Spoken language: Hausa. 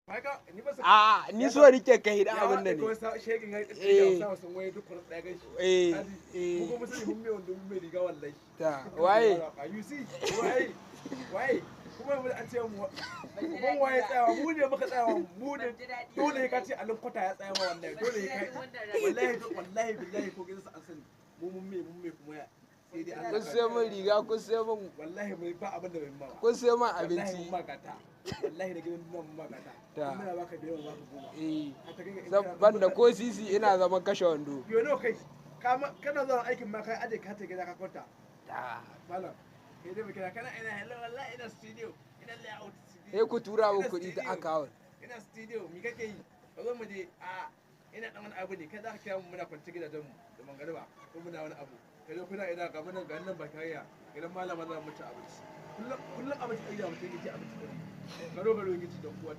Haka ni ba. A ni so nike kai da abin da ne. Shegin ya Eh. sa sun waye duk kwanan ɗaya gaishe. Eh. Mu Eh. kuma sani mun mai wanda mun mai riga wallahi. Ta waye? You see, waye waye kuma mu an ce mu mun waye tsayawa, mu ne muka tsayawa, mu ne. Dole ka ce alin kwata ya tsaya ma wallahi, dole ka wallahi, wallahi billahi, ko gidansa an sani mu mun mai kuma ya sai dai Allah. Kun sai mun riga, kun sai mun Wallahi mai ba abin da bai ma ba. Kun sai mun Wallahi mun abinci. ma gata, wallahi da gidan duniya mun ma gata. Ta. Muna baka 5, baka 10. Eh. Har ta kai ga in kana- Ban da ko sisi, ina zaman kashe wando. Yo, nawa kai kana zuwa aikin ma kai aje ka ta gida ka kwanta. Ta. Malam, kai dai baka kana ina, hello, wallahi ina studio, ina layout studio. Sai ku tura min Ina kuɗi ta studio. account. Ina studio, mi kake yi? Ka zo mu je. A ina dan wani abu ne. Kai za ka kira mu, muna kwance gidajen mu da mangariba ko muna wani abu. Kai zo kuna ina ga mun ga nan bakin hanya gidan malama za mu ci abinci. Kullum kullum abinci ɗari da mutum yake ci, abinci 100 garo garo yake ci don kuwa.